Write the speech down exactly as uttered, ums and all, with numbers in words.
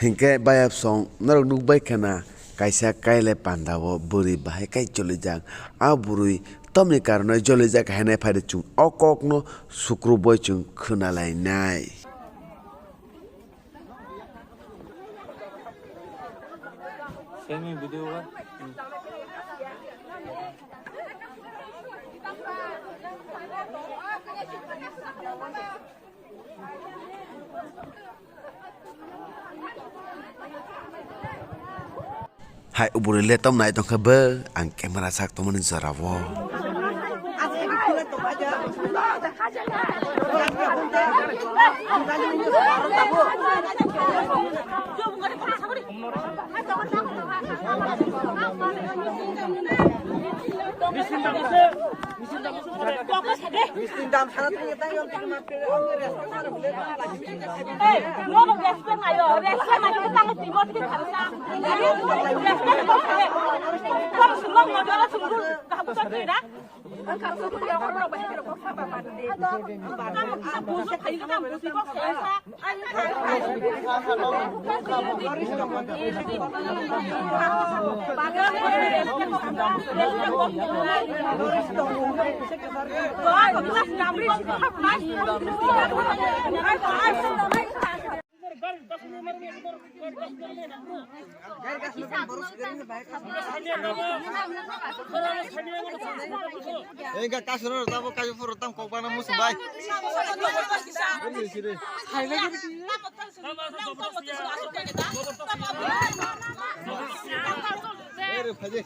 Hinkhe bayapsong norok nukbai khana kaisa kailai pandao bwrwi bahai kai jolijak. A bwrwi tamni karonwi jolijak hinwi phaidi chwng o kokno sukrubwi chwng khwnalainai. Hai, uburi le tom nai tongkha bo, ang camera sak tongmani jora o. Engka kasro tabo kayu puro tam kokbana musu bai. Ere phaje.